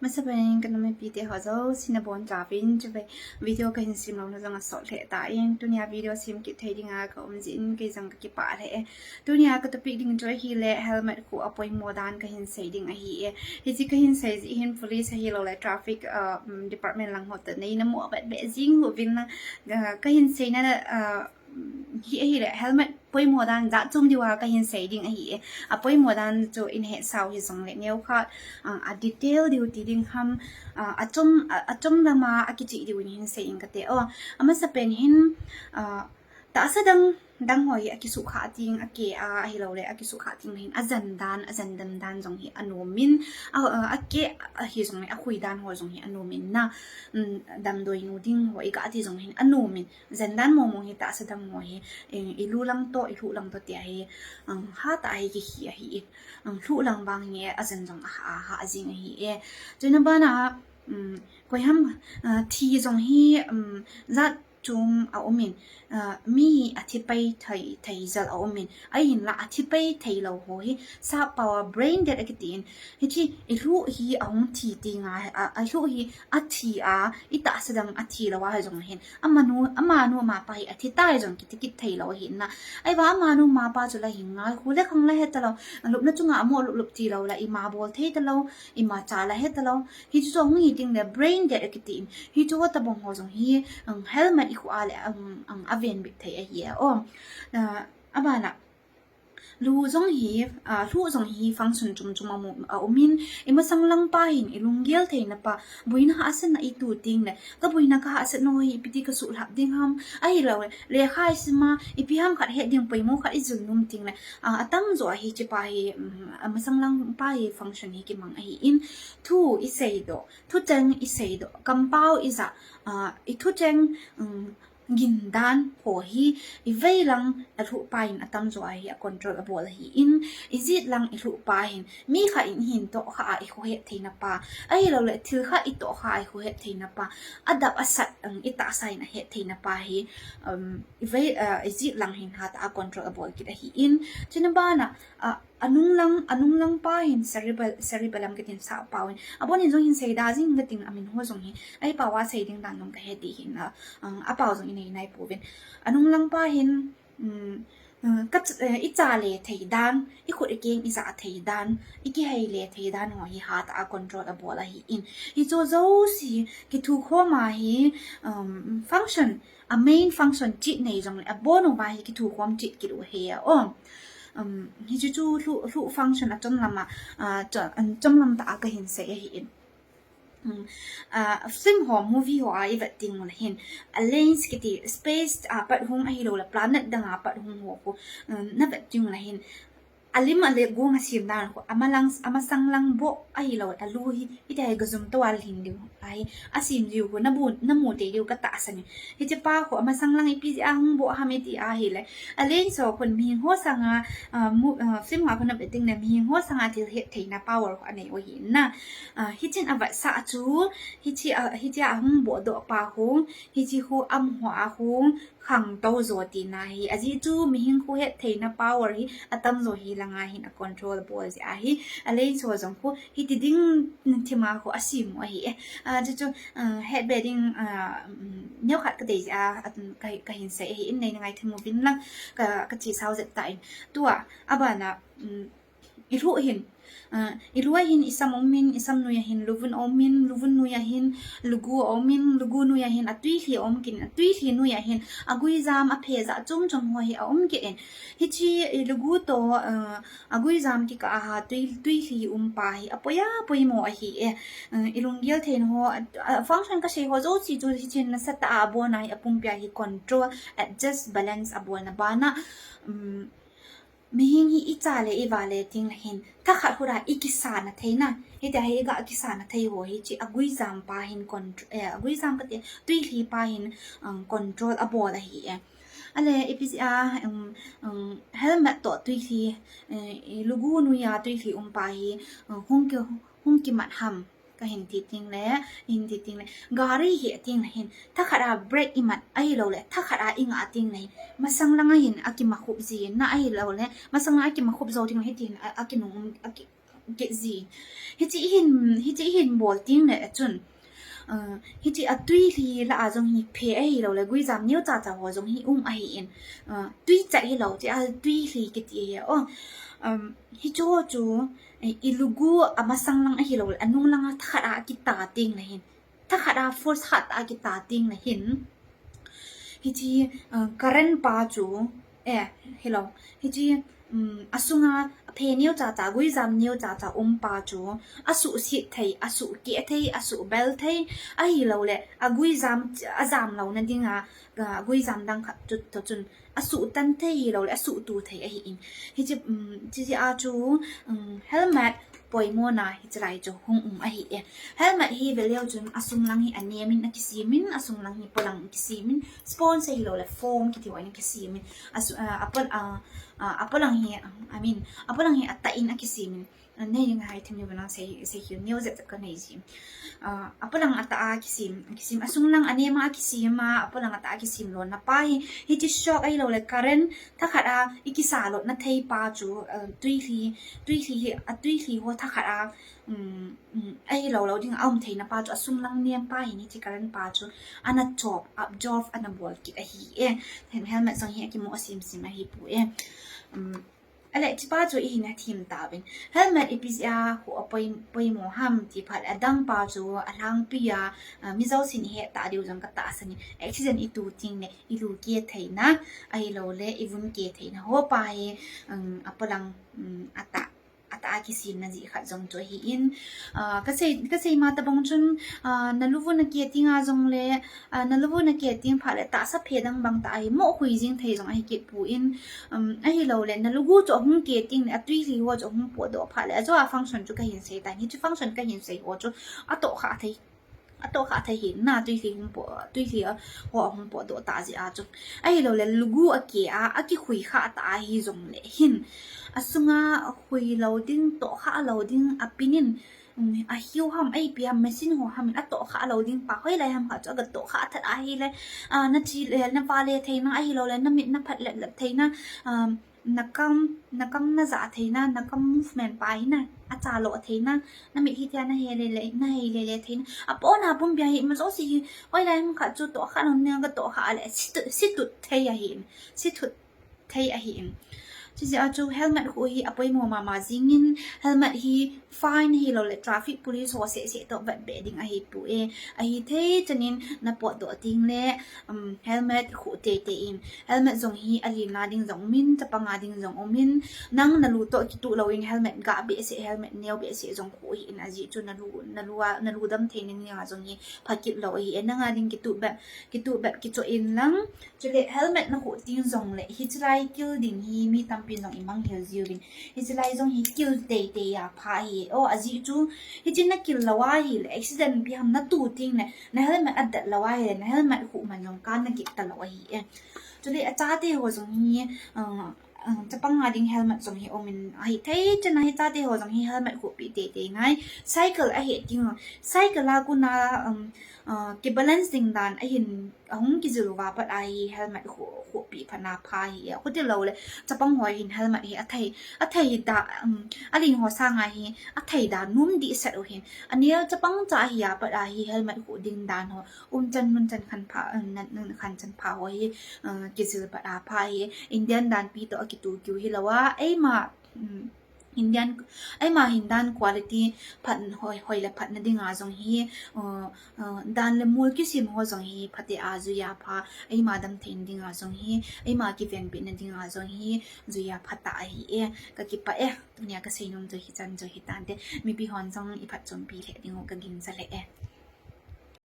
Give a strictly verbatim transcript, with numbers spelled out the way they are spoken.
Masapen ka nam mipite ho jouse nabonchauvin, chuve video kahin sem louna jong asot lheh tan, tunia video sem kit thei dinga ka um jeh in kei jong ka kipah lheh e. Tunia ka topic ding chu ahile helmet khu apoimo dan kahin sei ding ahi e. Hiche kahin sei jeh hin police ahilouleh traffic, uh, um, department lang ho toh neina mo vet vet jing uvin lang, uh, kahin seina, uh, hi ahile helmet poimo dan jat chom diuva kahin sei ding ahi e. Apoimo dan chu in hetsau hijongle neokhat, ah, a detail diu ti ding ham, ah, achom, ah, achom lama akicheh diu in hin sei inge kati o. Amasapen hin, ah, tahsa dang dang ho hi akisuhkhah ding, akeh a ahilouleh akisuhkhah ding hin ajan dan, ajan dam dan jong hi anomin, a, a, akeh ahi jongle akhui dan ho jong hi anomin na, um, damdoi nu ding ho iga ti jong hin anomin. Jan dan mong mong hi tahsa dang ho hi, eh, ilu lang toh, ilhuh lang toh tia hi, um, hatah a hi kihi ahi e. Um, lhuh lang vang hi ajan jong aha, aha jing ahi e. Chuna bana, um, koiham, uh, thi jong hi, um, jat chom aumin, uh, mi hi athi pai thei, thei jal aumin. Ahinla athi pai thei lou ho hi, sappao a brain dead akitin. Hiche ilhuh hi ahung thi tinga, a, ilhuh hi athi a, itahsa dang athi lou a hijong hin. Amanu, amanu amapa hi athi tai jong kiti kit thei lou ahin na. Ahivang amanu amapa chu la hinga, khu le khang la he talou. Lupna chunga amo lup lup tilou la, ima bol thei talou, ima cha la he talou. Hichu chu ahung hi tingle brain dead akitin. Hichu ho tabang ho jong hi, ang helmet ikhu a le, ang, ang aven bit thei ahi e. O, ah, abana. Lu jong hi, ah, lhuh jong hi function chom chom amu, aumin, imasang lang pa hin, ilunggel theina pa, boina hahsatna itu tingle, ka boina ka hahsatna ho hi, ipi ti ka suhlhap ding ham, ahilouleh, lekha isima, ipi ham khat het ding poimo khat ijil nom tingle, ah, atamjo a hiche pa hi, um, amasang lang pa hi function hi kimang ahin, thu iseidoh, thucheng iseidoh, kampao ija, ah, ithucheng, um, gin dan ho hi, ivei lang alhuh pa in atamjo a hi a control abol ahin, ijat lang ilhuh pa hin, mi khat in hin tohkhah a ikhohet theina pa, ahilouleh thil khat itohkhah a ikhohet theina pa, adap asat, um, itahsa in ahet theina pa hi, um, ivei, uh, ijat lang hin hatah a control abol kit ahin, chuna bana, uh, anung lang, anung lang pa hin cerebral, cerebellum kitin sappao in. Abon in jong hin seida jing kating amin ho jong hi. Ahipao a sei ding dan jong kahe ti hin a, ang, apao jong inei nai pouvin. Anung lang pa hin, um, um, ka ch-, eh, icha le thei dan, ikhut ikeng ija thei dan, ikihei le thei dan ho hi hatah a control abol ahin. Hichu jouse kithukhom a hi, um, function, a main function chit nei jongle, abon uva hi kithukhom chit kit u ahi e. Um, hichu chu lhuh, lhuh function achom lama, ah, cho-, um, chomlam tah a kahin sei ahin. Um, ah, film ho, movie ho a ivet teng ule hin, aliens kiti space a pat hung ahilouleh planet dang a pat hung ho khu, um, navet teng ule hin, alim ale gong asem dan khu, amalang, amasang lang boh ahilou, alu hi, iti hi gajum toh a lhin diu ahi, asem diu khu, namu, namu tei diu katahsan e. Hiche pa khu, amasang lang ipi jeh a hung boh ham iti ahile, aliens ho khun mihem ho sanga, ah, mu, ah, film a khun navet teng le, mihem ho sanga thil het theina power khu anei u ahin na. Ah, hichun avetsah chu, hiche a, hiche a hung bohdoh pa khu, hiche khu amaho a khu, khangtou jo tina hi, ajeh chu mihem khu het theina power hi atamjo hi langa hin a control bol jeh ahi, aliens ho jong khu hiti ding thima khu asem u ahi e. Ah, chu chu, ah, het be ding, ah, um, neokhat kadei jeh a, ah, ka, kahin sei ahin, neina ngaitham uvin lang, ka, kachesau jep tan. Tua, abana, um, ilhuh hin, ah, ilu a hin isam umin, isam noi a hin luvun umin, luvun noi a hin lugu umin, lugu noi a hin atuilhi um kit in, atuilhi noi a hin aguijam, aphe jat chom chom ho hi aum kit in. Hiche ilugu toh, ah, aguijam kikah a tui, tuilhi um pa hi apoi a poimo ahi e. Ah, ilunggel theina ho, ah, function kasei ho jouse chu hichun nasatah a abon a hi apumpi a hi control, adjust, balance abolna bana, um, mihem hi icha le iva le teng le hin, thakhat khut a ikisana theina. Hitia hi iga kisana thei ho hiche aguijam pa hin contr-, eh, aguijam kati, tuilhi pa hin, um, control abol ahi e. Ale, ipi jeh a, um, um, helmet toh tuilhi, eh, ilugu noi a tuilhi um pa hi, um, hung ki, hung kimat ham. Kahin ti teng le, hin ti teng le, gari hi teng le hin, thakhat a brake imat ahilouleh, thakhat a ingah teng le hin, masang lang a hin akimakhup jin na ahilouleh, masang lang a kimakhup jou teng le hitin a, akinung um, aki, kit ji. Hichi hin, hichi hin bol ting le chun, uh, hichi a tuilhi lah a jong hi phe ahi lo le, guijam neo cha cha ho jong hi um ahi in. Uh, tui cha hi lo, chi a tuilhi kiti hi. Oh, um, hicho chu, eh, i lugu a masang lang ahi lo le, anung lang a thakhat a kita ting le hin. Thakhat a force khat a kita ting le hin. Hichi, uh, current pa chu, eh, hello. Hichi, um, asunga phe neo cha cha, guijam neo cha cha um pa chu, asuh sit thei, asuh keh thei, asuh bel thei, ahi lo le, aguijam, ajam lo na ding a, aguijam dang khat chu to chun, asuh tan thei hi lo le, asuh tu thei ahi in. Hichi, um, chi a chu, um, helmet poimo na hichi lai chu hung um ahi e. Helmet hi ve leu chun asung lang hi anem in akisem in, asung lang hi polang kisem in, sponge hi lo le foam kiti ho in kisem in. Asu-, uh, apol-, uh, uh, apolang hi, uh, I mean, apolang hi atah in akisem in. Nei ngai thim ni bana sei, sei hiu neo zet zet ka nei ji. Uh, apolang atah a kisem, kisem, asung lang anem a kisem a, apolang atah a kisem lo na pa hi, hichi shock ahi lo le current, thakhat a, i kisa lo na thei pa chu, uh, tuilhi, tuilhi hi, a tuilhi ho thakhat a, um, um, ahi lo lo ding a um thei na pa chu, asung lang nem pa hi ni chi current pa chu, ana chop, absorb, ana bol kit ahi e. Hem helmet jong hi akimu asim sim ahi pu e. Um, Ale, chi pa chu i hin a thim ta vin. Helmet ipi a ho a poi, poimo ham ti phat le adang pa chu alhangpi a, uh, mi jousen i he ta diu jong ka tahsan in. Accident i tu ting le i lu keh thei na, ahi lo le i vun keh thei na ho pa hi, um, apolang, um, atah, atah a kisem na ji khat jong chu ahi in. Uh, ka sei, ka sei ma tabang chun, uh, na lu vun a keh ting a jong le, uh, na lu vun a keh ting phat le tahsa phe dang bang ta ahi mo khui jing thei jong ahi kit pu in, um, ahi lo le, na lugu chu ahung keh ting le, atuilhi ho chu ahung potdoh phat le, ajo a function chu ka hin sei ta, hichi function ka hin sei ho chu, atoh kha thei, atoh kha thei hi, na tuilhi hung po, tuilhi a, ho ahung potdoh ta ji a chu. Ahi lo le, lugu a keh a, akikhui kha ta ahi jong le hin. Asunga khui lo ding, toh kha lo ding, apin in, um, ahiu ham, aipi ham, machine ho ham in, atoh kha lo ding pa, hoilai ham kha chu, aga toh kha that ahi le, uh, na chi le, na va le thei na, ahi lo le, na mit na phat lep lep thei na, um, na kam, na kam na ja thei na, na kam movement pa hi na, acha lo thei na, na mit hi tia na he le le, na he le le thei na. Apo na pum bia hi, ma jouse hi, hoilai ham kha chu toh kha lo na, aga toh kha le, situt, situt thei ahi in, situt thei ahi in. Chi ji a chu helmet khu hi apoimo mama jing in, helmet hi fine hi lo le traffic police ho seh seh toh vet be ding ahi pu e. Ahi thei chan in na potdoh ting le, um, helmet khu tei tei in. Helmet jong hi alen a ding jong um in, chapang a ding jong um in. Nang na lu toh kitu lo in helmet ga be seh, helmet neo be seh jong khu hi in aji chu na lu, na lu a, na lu dam thei na ni a jong hi pha kit lo ahi e. Nang a ding kitu be, kitu be kicho in lang. Chule helmet na khu ting jong le, hichi lai kil ding hi mi tampi jong i mang hel jiu vin. Hichi lai jong hi kil tei tei a pha hi. O, aji chu, hichi na kil lo ahi le, accident ipi ham na tu ting le, na helmet adet lo ahi le, na helmet khu man jong ka na kit ta lo ahi e. Chule achate ho jong hi, uh, uh, chapang a ding helmet jong hi um in ahi thei chan a hi chate ho jong hi helmet khu pi tei tei ngai. Cycle ahi ting, cycle a kuna, um, uh, ki balance ding dan ahin ahung kijil uva pat a hi helmet khu, khu pi phat na pha hi. Khu ti lo le, chapang ho hin helmet hi athei, athei da, um, aling ho sanga hi athei da num di set u hin. Aneo chapang cha hi a pat a hi helmet khu ding dan ho. Um chan mun chan khan pha, um, nan, nan khan chan pha ho hi, uh, kijil pat a pha hi. Indian dan pi toh akitu kiu hi lo a, eima, um, Indian, eima hin dan quality phat hoi, hoi le phat na ding a jong hi, uh, uh, dan le mol kisem ho jong hi phate a jui a pha, eima dam thei na ding a jong hi, eima kiven pi na ding a jong hi, jui a pha ta ahi e, ka kipah e, tunia ka sei nom jong hi chan jong hi tante, mipi hon jong i phat chompi le ding u ka gingcha le e.